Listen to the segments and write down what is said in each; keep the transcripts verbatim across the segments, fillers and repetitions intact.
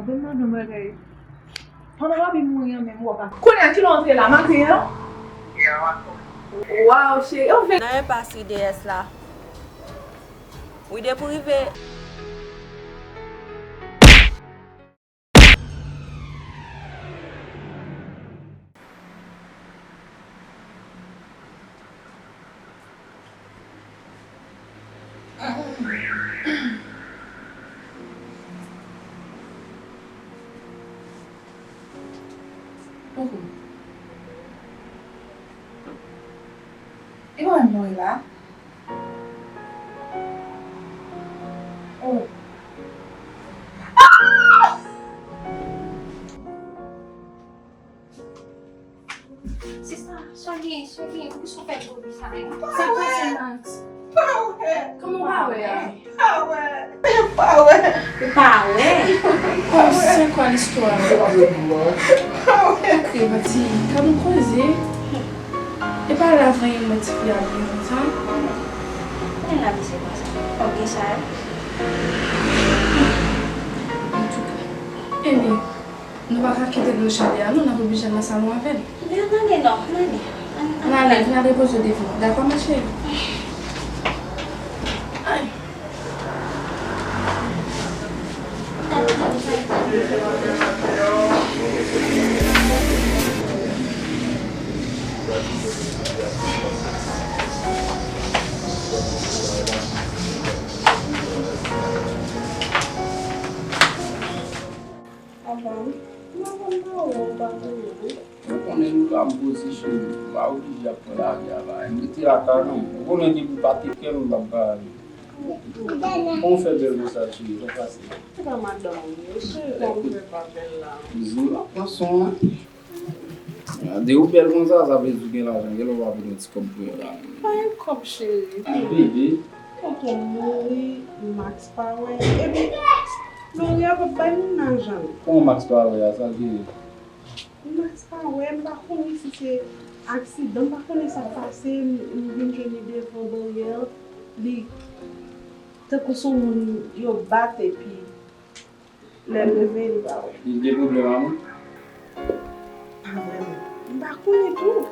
Mwen mande yon bagay. Pandan papi mouri an menm, w ap. Kounye a, kilè w antre la? Maten an? Waw, cheri, ou vle. Nan enpas I D S la. Wi, depi w rive. Oho. E mwen menm mwen la. Oh. Sista, sa gen, sa gen, poukisa w fè gwo bri sa, hein? Sa k pase, Max? Pa wè. Kòman w pa wè a? Pa wè. Pa wè. Pa wè? Oh, c'est quoi l'histoire? Pa wè. Ok, Mati, kòman koze? E pa la vanyen mwen ti fi a byen konsa? Men la, mesye konsa. Fòk gen sa, wi. Antouka. Ebyen, nou pa ka kite dlo chalè a, non, n ap oblije al nan salon avè l. Men n ale, non, n ale. Ann, ann, ann ale, vin al repoze w devan. Dakò, ma chérie? Ay. Avan, m avan m pa wè w pa konnen, wi. Ou konnen nou pa poze, cheri. M pa oblije ap pran lari a la. M rete lakay mwen. Ou konnen depi w pa te kè m, m p ap ba ale. Kòman w fè bèl konsa, cheri? Sa k pase? Se pa madanm ou ye, cheri, kòman w fè pa bèl la? Bizou, la pran son an. Gade, ou bèl konsa, sa vle di w gen lajan. Genlè w pa vin yon ti kòb pou yon lajan. Pa yon kòb, cheri. Bebe. Tonton mouri, Max pa wè. Epi, Gloria p ap bay moun lajan. Kòman Max pa wè a? Sa l genyen? Max pa wè, m pa konnen si se aksidan, m pa konnen sa k pase, m, m vin jwenn li devan baryè, li tankou se yon moun yo bat epi lè l leve, li pa wè. Li gen pwoblèm a moun? Pa vrèman. M pa konnen tou.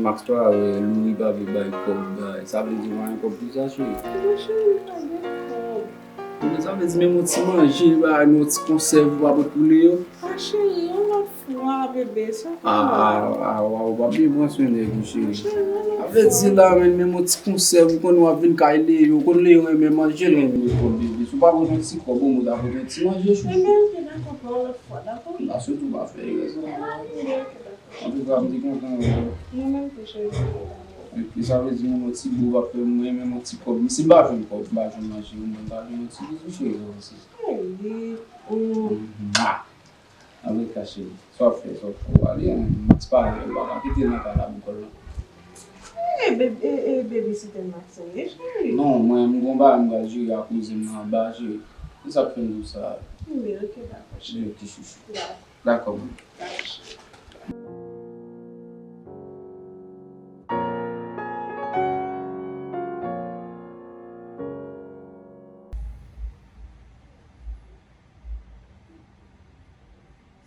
Max pa wè, Louri pa vle bay kòb, bay. Sa vle di w pa gen kòb pou sa, cheri? Non, cheri, m pa gen kòb. Ebyen, sa vle di menm yon ti manje, li pa, menm yon ti konsèv ou pa pot pou li yo? A, cheri, yon lòt fwa, bebe, sa. A, a, a, a, ou pa byen pran swen nèg ou, cheri. Cheri, yon lòt fwa. Sa vle di la, menm, menm yon ti konsèv, ou konn w ap vin kay Leo, ou konn Leo renmen manje, l renmen lekòl, bebe. Si w pa pot yon ti kòb, ou ta pot yon ti manje, chouchou. Ebyen, ok, dakò, pou yon lòt fwa, dakò? Ba, sitou pa fè erè sa. A, ebyen, ok, dakò. Antouka, m te kontan wè w. Mwen menm tou, cheri, m te kontan wè w. Ok, sa vle di menm yon ti bo w ap fè mwen, menm yon ti kòb. Si m pa jwenn kòb, m pa jwenn manje, ou menm pa jwenn yon ti bizou, cheri, sa vle di. Cheri, ou. Mwa. Ann rete cheri. Sa w ap fè, sa w ap fè. Ou ale, an, ti pale, ou pa ka kite l nan kay la pou kò l la. E, bebe, e, e, babysitter Max ou ye, cheri. Non, mwen, m gon bagay m pral jere ak kouzen m nan anba, cheri. Se sa k fè m di w sa. Ebyen, ok, dakò, cheri. Ok, chouchou. Dakò. Dakò, mwen. Dakò, cheri.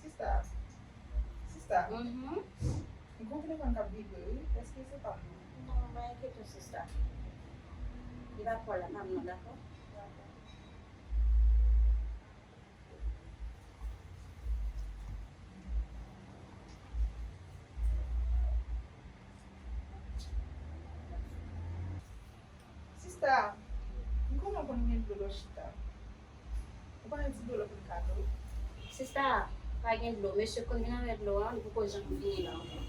Sista, sista, mhm, m gen yon telefòn k ap vibre, wi. Èske se pa m? Non, pa enkyete w, sista. Li pa pa w la, pa m nan, dakò? Dakò. Sista, m konnen w konn gen dlo lè w chita. Ou pa gen ti dlo lè w vin kado? Sista, pa gen dlo. Mesye konn vin avè dlo a, li poko janm vini la ankò.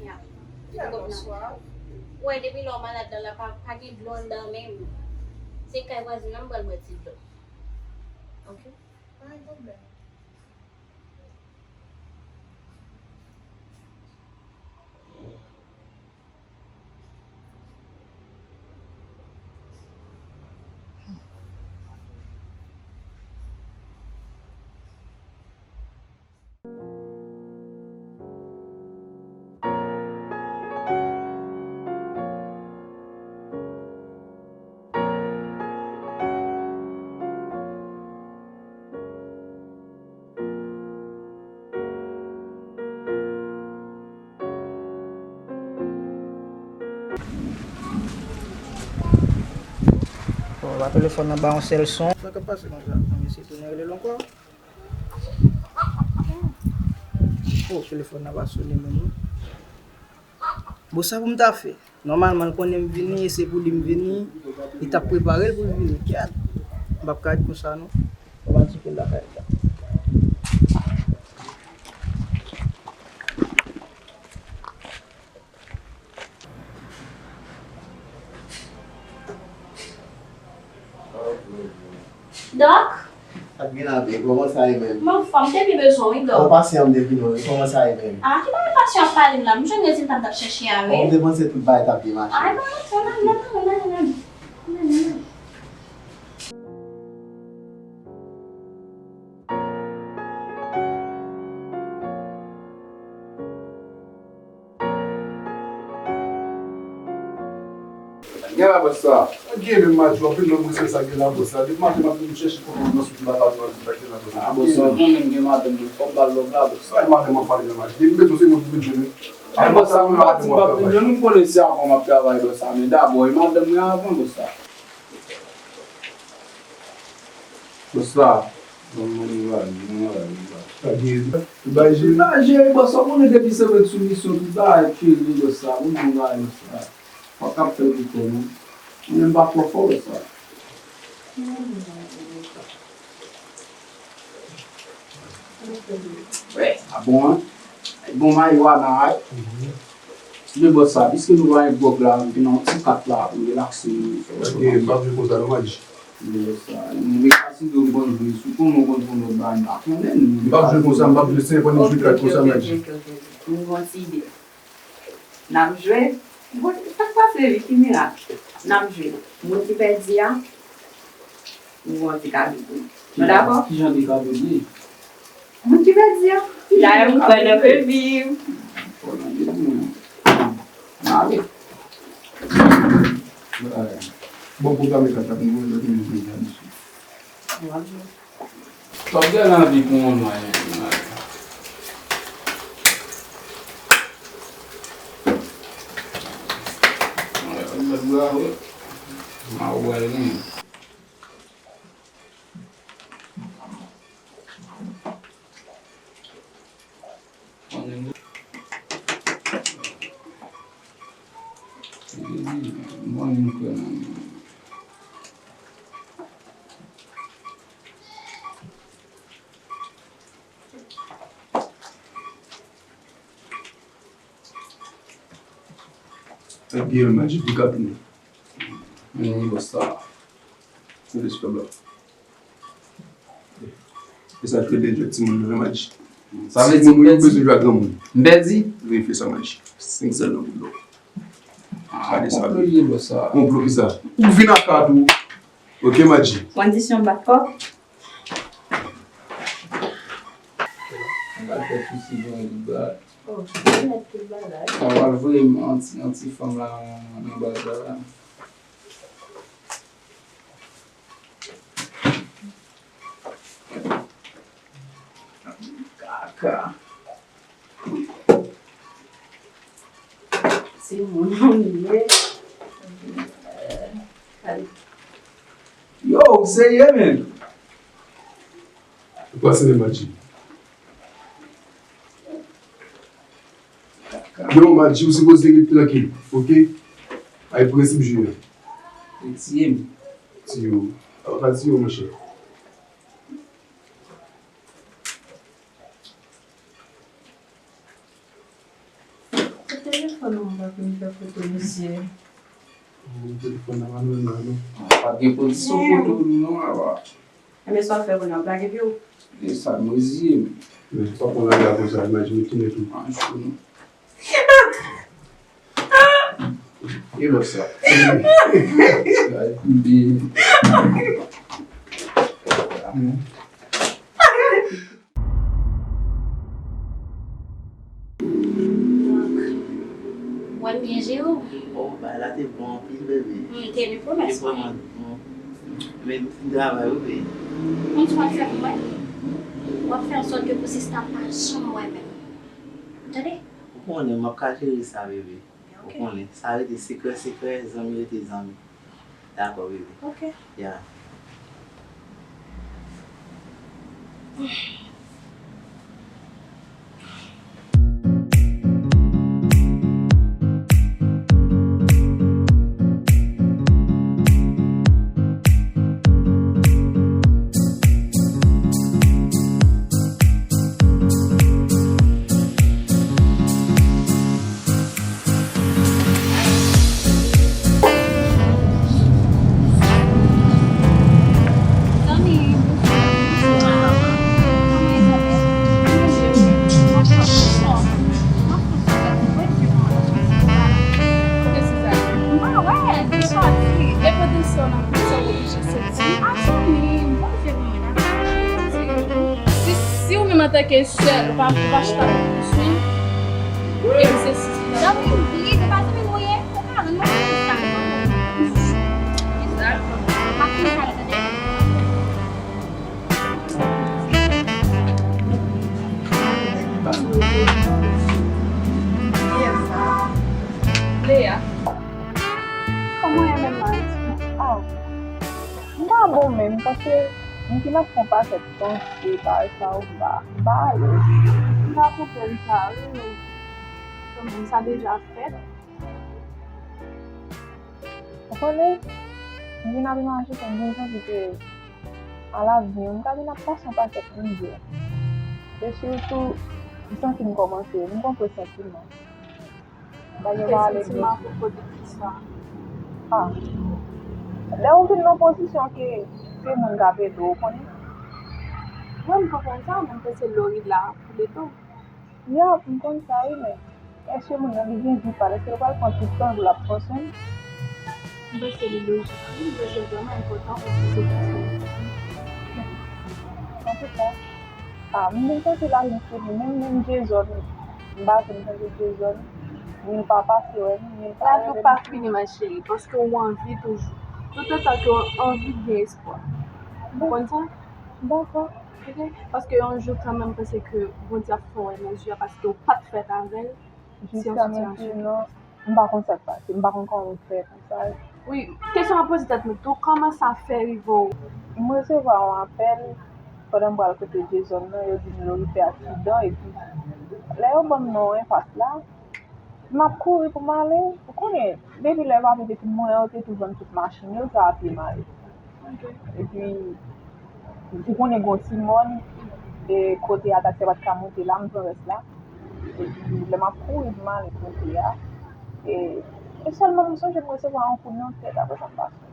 Ya. Li poko vin avè dlo. Ou wè, depi lè w malad la, la pa, pa gen dlo anndan menm. Se kay vwazen an m pral bwè ti dlo. Ok. Pa gen pwoblèm. Papa telefòn nan ba yon sèl son. Sa k ap pase konsa? Mwen eseye tounen rele l ankò. Oh, telefòn nan pa sonnen menm non. Bon, sa pou m ta fè? Nòmalman, l konnen m vini, e se pou li m vini. Li t ap prepare l pou l vini. Kèt! M p ap ka ret konsa non. Fò m al tcheke l lakay li la. Dòk? Sa k gen la, bebe? Kòman sa ye menm? M anfòm, m te byen bezwen w, wi, Dòk. Ou pasyan m te vin wè, kòman sa ye menm? Ah, ki bagay pasyan ap pale m la? M jwenn rezilta m t ap chèche a, wi. Bon, m te panse tout bagay t ap byen mache. Ay, bon, bon, bon, bon. Gen la bòs sa. Gen menm Madjou, anpil lòt mwen se sa gen la bòs sa. Depi maten m ap vin chèche kote nan sou ki la pa jwenn sa gen la bòs sa. Ah, bòs sa, ou konnen m gen madanm, fò m ba l lòv la, bòs sa. Sa e madanm ap pale nan Madjou. Depi beton se mwen pou vin jwenn. Ay, bòs sa, m pati m ap vin jwenn, ou konnen se avan m ap travay, bòs sa. Men dabò, e madanm mwen avan, bòs sa. Bòs sa. Bon, mwen, mwen, mwen, mwen. Sa gen, ou bay jere? Ou bay jere, bòs sa, ou konnen depi se mwen sou misyon, tout bagay, cheri, bòs sa, ou di bagay, bòs sa. Fòk ap fè di kò, non. Mwen menm pa twò fò, bòs sa. Wè, a bon, an? Bon, marijuana, an? Men bòs sa, piske nou pa gen gwòg la, nou te nan yon ti kat la, pou n relakse, nou fè. Ok, m p ap jwe konsa, non, Madji. Men bòs sa, nou rekasile yon bon jwe, sou kòman w konn fè yon lòt bagay, m pa konnen, non. M p ap jwe konsa, m p ap jwe senk, konn jwe kat konsa, Madji. Ok, ok, ok, ok, ok. M gen yon ti ide. N ap jwe. Bon, sa k pase, wi, ki mirak? N ap jwe. Moun ki pèdi a, m gen yon ti kado pou li. Nou dakò? Ki jan de kado li ye? Moun ki pèdi a. Dayè, m kwè nan pevi. Kwè nan pevi, mwen. N ale. Bon, pwogram e kat la, mwen, mwen, mwen, mwen, mwen, mwen. W ap jwe. W ap gen anvi pou yon nwa, yon nwa. Mwen, mwen, mwen, mwen, mwen, mwen. Ebyen, Madji, pi ka tounen. Men, bòs sa. Respè, bro. E sa k rele jwèt timoun yo, wi, Madji. Sa vle di timoun yo bezwen jwe ak granmoun. M pèdi? Wi, fè sa, Madji. Senk sèl nan boul la. Ah, gade sa, konplo li ye, bòs sa. Konplo ki sa? Ou vin ak kat ou. Ok, Madji. Kondisyon bat kò. M pral fè sousi pou yon ti bat. Oh, li mèt tout bagay. Sa pral voye m yon ti, yon ti fanm la nan, nan baz la, la. Kaka. Se moun nan li ye. Yo, ou serye, menn? Ou pa serye, Madji. Non, Madji, ou sipoze ret trankil, ok? Ay prensip jwe a. Ou tiye m. Tiye w. Ou pa tiye w, monchè. Telefòn nan pa konn fè foto, mesye. Telefòn nan pa nòmal, non. Pa gen pozisyon foto, non, apa. Ebyen, sa w fè kounye a, w plake pye w? E sa, mwen ziye m. Men, pa pran lari a konsa, imajine tounen tou. A, chou, non. E lòt sa. Ay, kounye. Donk, w wè m byen jere w? Oh, bagay la te bon anpil, bebe. M teni pwomès mwen. Te vrèman bon. Men m fin travay wi, bebe. Ou konn sa w ap fè pou mwen? W ap fè ansòt ke pou sista pa janm wè menm. Ou tande? Ou konnen m ap ka jere sa, bebe. Ou konnen, sa rete sekrè, sekrè, zanmi rete zanmi. Dakò, baby. Ok. Yeah. Si, si ou menm antanke sè, ou pa, ou pa chita pou swi, e misye si. Zanmi m, li, li pa zanmi m, ou ye? Ou ka rann mwen sa. Egzakteman. Pa fè sa, tande. Lea. Kòman w ye menm la? Ah, m pa bon menm, paske m fin ap fè yon pakèt panse, bagay sa yo, m pa, m pa alèz. M pa konprann sa, wi, men kanmenm, sa deja fèt. Ou konnen, m vin ap imajine, m vin santi ke alavni, m ka vin ap pase yon pakèt mizè. E sitou, m santi m kòmanse, m gon presentiman. Bagay yo pa ale byen. Presentiman apwopo de kisa? Ah. Lè ou vin nan pozisyon ke, ke moun k ap ede w, ou konnen. Wi, m konprann sa, men m panse Lori la pou l ede w. Yap, m konn sa wi, men èske moun nan li gen vi pa l? Èske l pral pran tout tan pou l ap pran swen l? M panse li lojik wi, m panse l vrèman enpòtan paske se ti swen. Antouka, ah, m vin santi lari m fini, menm, menm Jason, m pa janm tande Jason, ni l pa pase wè m, ni l pa rele m. Lavi w pa fini, ma chérie, paske w anvi toujou. Toutotan ke w anvi, gen espwa. Ou konn sa? Dakò. Ok? Paske yon jou kanmenm, m panse ke Bondye ap fè w wè nan je a, paske w pa t fèt avè l. Jiska mentnan, m pa konn sa k pase, m pa konn kòman m fè konsa. Wi, kesyon m ap poze tèt mwen tou, kòman sa fè rive w? M resevwa yon apèl pandan m pral kote Jason nan, yo di m Lori fè aksidan, epi lè yo ban m non enpas la, m ap kouri pou m ale. Ou konnen, depi lè m ap ede tout mwen, yo te tou vann tout machin yo, se a pye m ale. Epi, ou konnen gon ti mòn, e kote a taksi a pa t ka monte la, m pran rès la. Epi, lè m ap kouri pou m ale kote a, e, e sèlman m sonje m resevwa yon kou nan tèt, apre sa m pa sonje.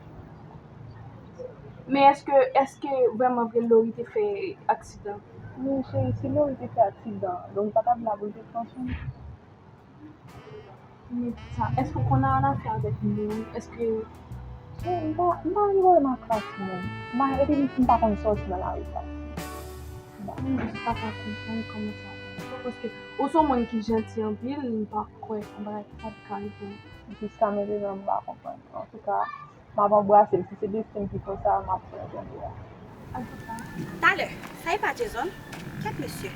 Men èske, èske vrèman vre Lori te fè aksidan? Men cheri, si Lori te fè aksidan, Lori pa t ap la pou l te pran swen l. Men sa, èske w konn anafè avèk moun? Èske... Cheri, m pa, m pa gen pwoblèm ak rès moun. M pa, epi m pa konn sòti nan lari sa. M jis pa ka konprann kòman sa fè. Paske ou se yon moun ki janti anpil, m pa kwè yon bagay konsa t ka rive w. Jiska mentnan, m pa konprann. Antouka, m ap anbrase l. Si se desten m ki konsa, m ap pran tande a. Antouka. Talè, sa e pa Jason? Kèt mesye.